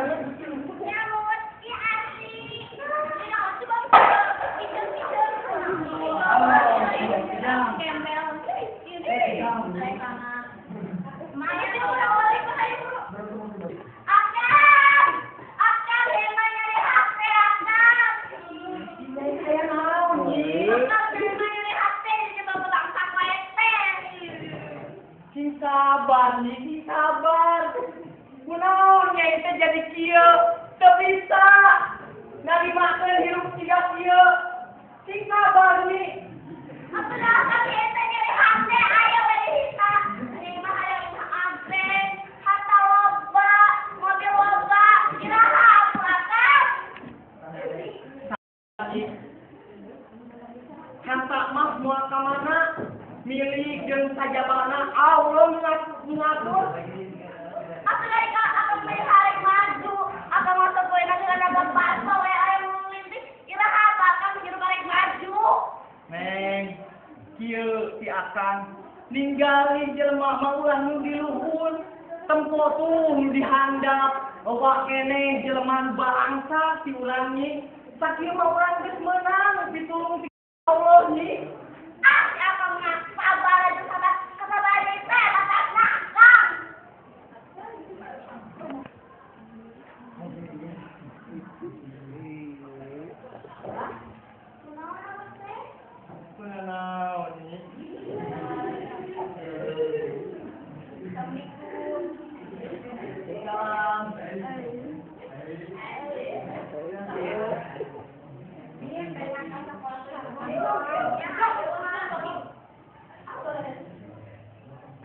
Nyamut si asli. Sabar nih, sabar. Kunaon nya itu jadi kieu, teu bisa narimakeun hirup siga kieu. Sing sabar nih. Apalah kami eta nyeri hate aya we hita. Ini mah aya anggrek, harta loba, mobil loba, iraha atuh akang. Harta mah moal ka mana? Milik jeung sajabana Allah ngatur. Atuh dari ka akang mah harek maju, akang masuk we na dagang bakso we aya nu lintik, iraha atuh akang hirup arek maju. Neng, kieu si akang ninggali jelema mah ulah nu di luhur, tempo tuh nu di handap, loba keneh jelema nu balangsa si urang nyi. Sakieu mah urang geus meunang pitulung ti Allah nyi. Ah, si akang mah sabar aja sabar, kasabaran deui teh batasna akang. Kunaon abah teh? Kunaon nyi? Assalamualaikum. Salam.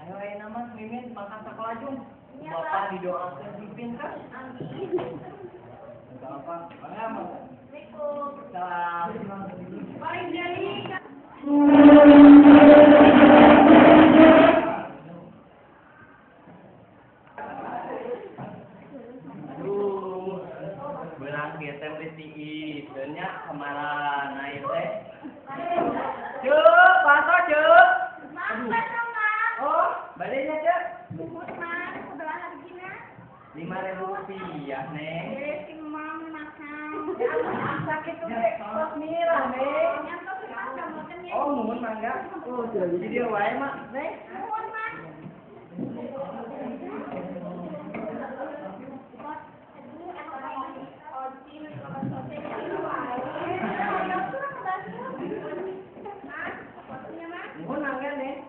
Ayo ayo nama mimin makan sekolah jung. Bapak didoakan pimpin kan? Amin. Apa? Bangga mah. Assalamualaikum. Salam. Paling jadi. Aduh, belang dia teh beli tiis, dan nya kemarin naik teh. Cek, paso cek. Oh, baliknya cek. Bubur mah sebelah hargina. 5.000 rupiah, Neng. Si mam makan. Sakit tuh, tos mirah, Neng. Oh, nuhun mangga. Oh, jadi dia wae mak, Neng. Nuhun mah. Nuhun mangga, Neng.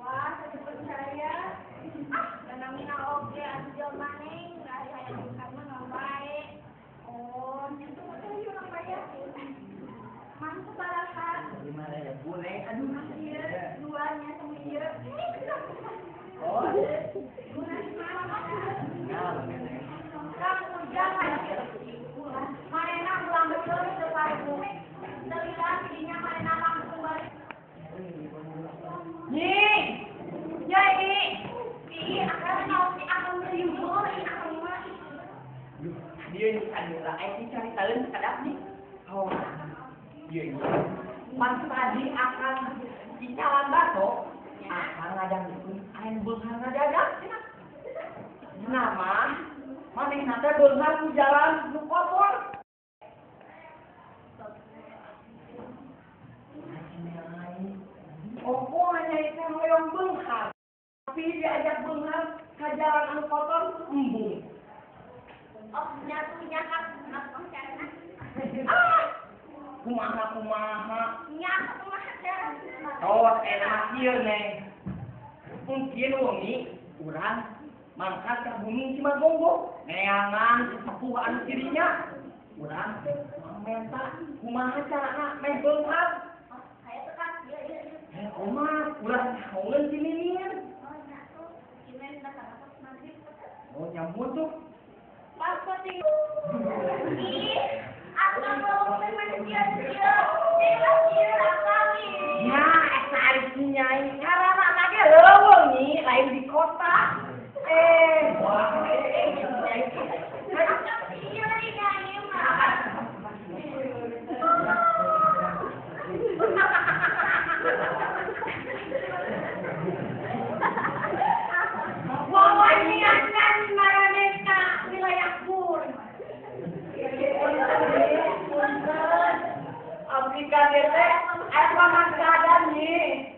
Wah, saya percaya. Ah, danamina oge atuh jelema neng, ari hayang bukan mah naon wae. Oh, nyentuh teh ieu urang bayar. Mantep baraha. 5.000 Neng. Aduh, ieu duanya sama ieu. Oh. Nah, Kang ujang manehna ulang betul teu parebu. Teu lila dinya manehna langsung balik. Nyi, nyai, ih, akang naon sih akang riweuh, ih akang mah. Duh, dia ini kadira, eh cari talent kadap nih. Oh, dia ini. Pas tadi akang icalan baso, akang ngadangkeun aya beunghar ngadadak. Nama, manehna teh beunghar ku jalan nu kotor. Ongko hanya itu hoyong beunghar, tapi diajak beunghar ka jalan anu kotor embung. Oh, nyatu nyakap ngapung carana. Ah, kumaha kumaha. Nyakap kumaha carana. Oh, enak ieu Neng. Mungkin wengi urang mangkat ka Gunung Cimagonggong, neangan sesepuh anu dirinya. Urang teh menta kumaha carana meh beunghar. Oh, saya tekan ieu ieu. Eh, oma. Ditembongeun si Mimin. Oh, nya tuh. Kimen datang pas maghrib. Oh, nyamun tuh. Pas penting. Ih, akang ngomong teh manusia kieu. Dewa kieu akang ih. Nah, eta ari si Nyai ngaranna ge leuweung nyi, lain di kota. Wah, Nyai. Akang kieu di Nyai mah. Wawaniakan maraneh ka wilayah Bur. Punten. Abdi ka dieu teh aya pamangkadan nyi.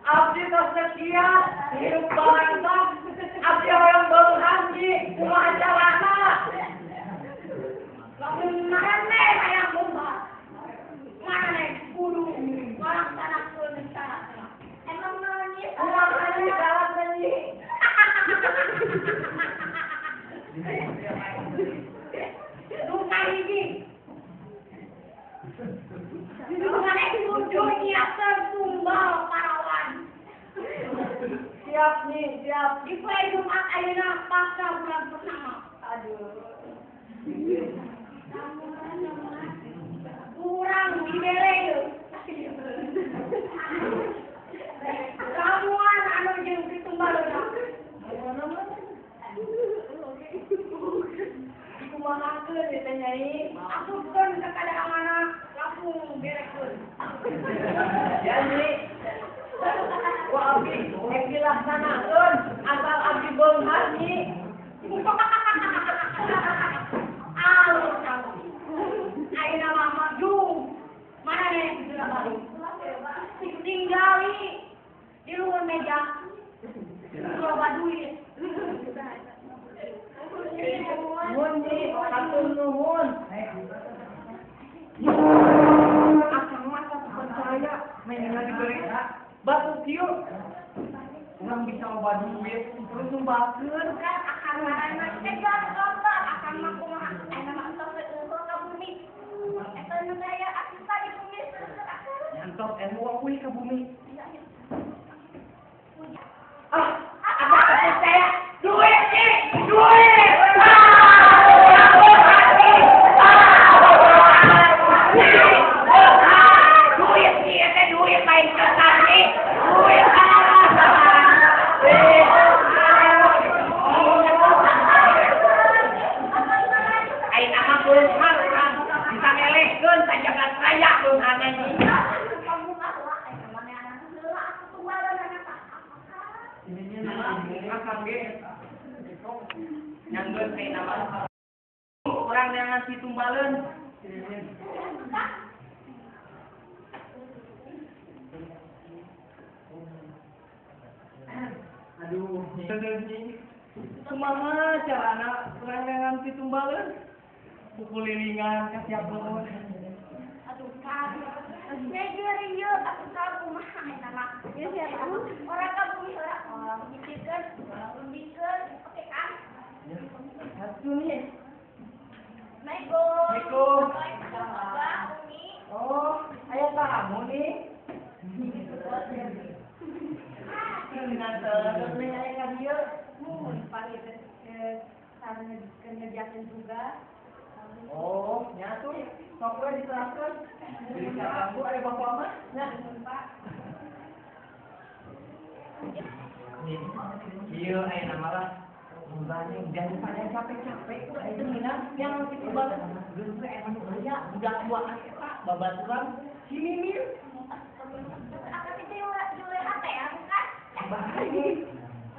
Abdi tos sekian hirup balangtang. Abdi hoyong beunghar nyi, kumaha carana? Lamun maraneh hayang beunghar. Maraneh kudu ngalaksanakeun syaratna. Emang naon nyi? Kumaha nyi syaratna nyi? Nu kahiji. Maneh kudu nyiapkeun tumbal parawan. Siap nyi, siap. Di poe Jumat ayeuna pasca bulan purnama. Aduh. Kurang dibere yeuh. Ramuan anu jeung pitumbalna. Dikumahakeun ieu teh Nyai? Asupkeun ka kadahanana langsung berekeun. Ya nyi. Wah abdi rek dilaksanakeun asal abdi beunghar nyi. Alus kamu. Ayeuna mah maju. Maraneh geura balik. Tinggali di luhur meja. Loba duit. Nuhun nyi, hatur nuhun. Akang mah teu percaya mainan diberi batu kieu. Urang bisa loba duit terus numbalkeun. Kan akang maraneh teh gampang akang mah kumaha ayeuna mah entos we eueuh ka bumi. Eta nu daya asupan di bumi terus akang. Nyantos ilmu euy ka bumi. Ah, Ah, apa percaya? Duit nyi, duit. Duit nyi, eta duit lain kertas nyi. Duit. Ayeuna mah beunghar urang bisa ngelehkeun sajagat raya beungharna nyi. Kamu mah lah ayeuna mah neangan heula atuh tumbalna tah. Akang ge nyanggeun ayeuna mah. Urang neangan si tumbaleun. Aduh, nyi. Kumaha carana urang neangan si tumbaleun? Pukulilingan ka tiap leuweung. Aduh, kan. Neger ieu atuh ka kumaha eta mah. Ieu siapa? Orang ka bumi heula. Orang hijikeun, orang lembikeun. Oke kan? Satu nih. Assalamualaikum. Assalamualaikum. Abah, Umi. Oh, aya tamu nih. Terus nih aya ka dieu. Mun pagi teh sareng ngerjakeun tugas. Oh, nya tuh. Sok we diserahkeun. Jadi ganggu aya bapak mah. Nah, Pak. Ieu aya nama lah. Mulanya daripada capek-capek udah itu minang yang kitu banget. Geus we aya nu aya budak duaan eta babaturan si Mimin. Akang itu jual hati ya, bukan? Baik.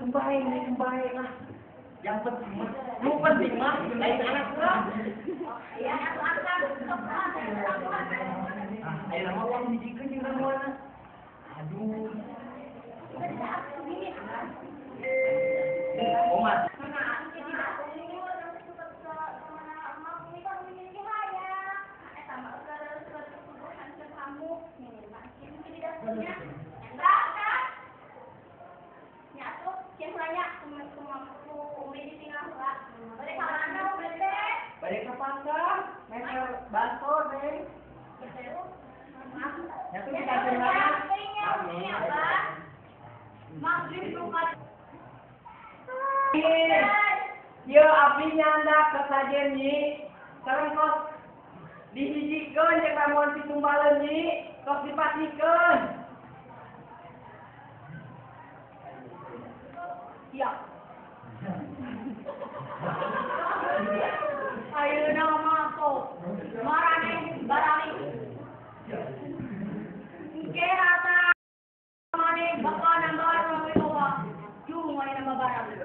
Baik, baik lah. Yang penting mah, nu penting mah lain anak urang. Ya, atuh akang sok Ah, ayeuna mah uang hijikeun jeung ramuanna. Aduh. Begini, akang. Omat. Balik ke pasar, meter bakso, Neng. Nyatu kita Ieu abdi nyandak sesajen Nyi. Sareng kos dihijikeun jeung ramuan pitumbaleun Nyi, tos dipasikeun. Siap. Ayeuna mah sok maraneh barali. Engke rata maneh bakal nambah rame loba. Cung ayeuna mah barali.